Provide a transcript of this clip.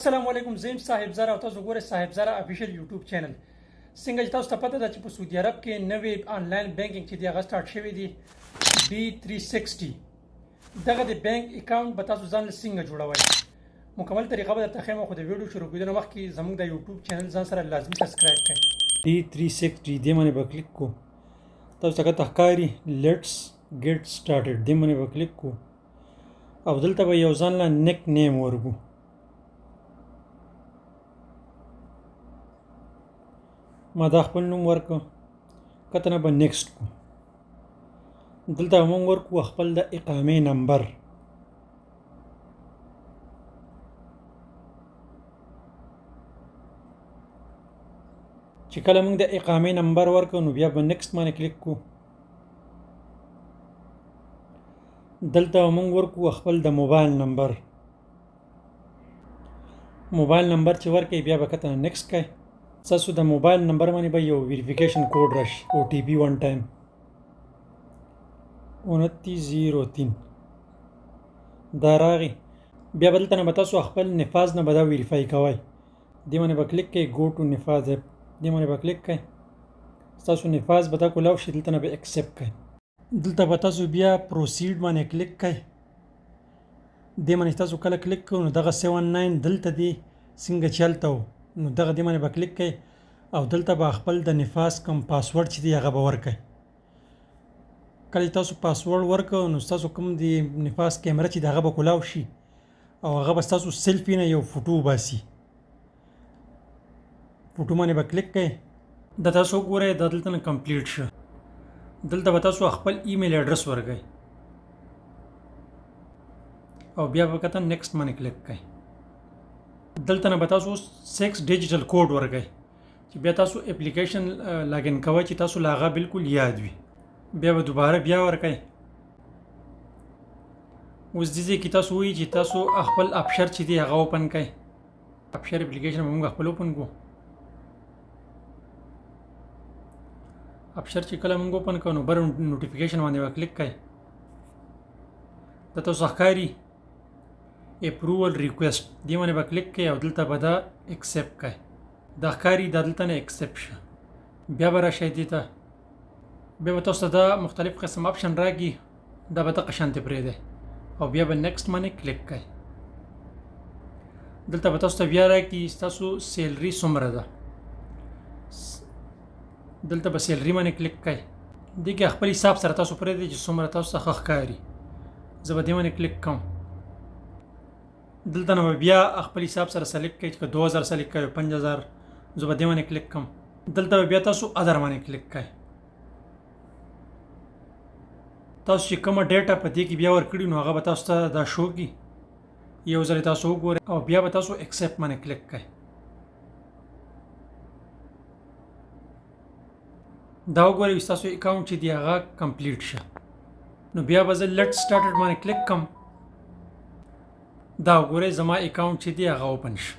السلام علیکم، زه یم صاحب زره او تاسو ګورئ صاحب زره افیشل یوټیوب چینل. څنګه چې تاسو ته پته ده چې په سعودي عرب کې نوې آنلاین بانکینګ چې دی هغه سټارټ شوی دی، ډي 360. دغه د بانک اکاونټ به تاسو ځان له څنګه جوړوئ، مکمل طریقه به درته ښیم، خو د ویډیو شروع کېدو نه مخکې زموږ د یوټیوب چینل ځان سره لازمي سبسکرایب کړئ. ډي 360 دې باندې به کلیک کو. تاسو ته کته ښکاري لیټس ګیټ سټارټډ، دې باندې به کلیک کو او دلته به یو ځان له نیک نیم ورکو. ما دا خپل نوم ورکو، کته نه به نیکسټ کو. دلته به موږ ورکو خپل د اقامې نمبر. چې کله موږ د اقامې نمبر ورکو نو بیا به نیکسټ باندې کلیک کو. دلته به موږ ورکو خپل د موبایل نمبر. موبایل نمبر چې ورکړئ بیا به کته نیکسټ کوئ. ستاسو د موبایل نمبر باندې به یو ویریفیکیشن کوډ راشي، او ټي پي ون ټایم، 2903 دا راغی. بیا به دلته نه به تاسو خپل نفاذ نه به دا ویریفای کوئ. دې باندې به کلیک کوئ، ګو ټو نفاذ اپ، دې باندې به کلیک کوئ. ستاسو نفاذ به دا کولاو شي، دلته نه به اکسپټ کوئ. دلته به تاسو بیا پروسیډ باندې کلیک کوئ. دې باندې تاسو کله کلیک کوئ نو دغه 79 دلته دی څنګه چې هلته و، نو دغه دې باندې به کلیک کوئ او دلته به خپل د نفاذ کوم پاسورډ چې دی هغه به ورکړئ. کله چې تاسو پاسورډ ورکړئ نو ستاسو کوم د نفاذ کیمره چې دی هغه به کولاو شي او هغه به ستاسو سیلفي نه یو فوټو وباسي. فوټو باندې به کلیک کړئ. دا تاسو وګورئ، دا دلته نه کمپلیټ شو. دلته به تاسو خپل ایمیل اډرس ورکړئ او بیا به کته نیکسټ باندې کلیک کړئ. دلته نه به تاسو 6 ډیجیټل کوډ ورکړئ چې بیا تاسو اپلیکیشن لاګین کوئ چې تاسو له هغه بالکل یاد وي. بیا به دوباره بیا ورکړئ. اوس دې ځای کې تاسو وایي چې تاسو خپل ابشر چې دی هغه اوپن کړئ. ابشر اپلیکیشن به موږ خپل اوپن کړو. ابشر چې کله موږ اوپن کړو نو بر نوټیفیکیشن باندې به کلیک کړئ. دا تاسو ښکاري اپروول ریکویسټ، دې باندې به کلیک کړئ او دلته به دا اکسپټ کړئ. دا ښکاري دا دلته نه اکسپټ شه. بیا به راشئ دې ته، بیا به تاسو ته دا مختلف قسم اپشن راکړي، دا به دغه شانتې پرېږدئ او بیا به نیکسټ باندې کلیک کړئ. دلته به تاسو ته بیا راکړي ستاسو سیلري څومره ده. دلته به سیلري باندې کلیک کړئ. دې کې خپل حساب سره تاسو پرېږدئ چې څومره تاسو ته ښه ښکاري. زه به دې باندې کلیک کوم. دلته نه به بیا خپل حساب سره سلیکټ کړئ چې که 2000 سلیکټ کړئ، 5000، زه به دې باندې کلیک کوم. دلته به بیا تاسو ادر باندې کلیک کړئ. تاسو چې کومه ډیټا په دې کې بیا ورکړي نو هغه به تاسو ته دا شو کړي. یو ځل تاسو وګورئ او بیا به تاسو اکسپټ باندې کلیک کړئ. دا وګورئ ستاسو اکاونټ چې دی هغه کمپلیټ شه. نو بیا به زه لیټ سټارټډ باندې کلیک کوم. دا وګورئ زما اکاونټ چې دی هغه اوپن شو.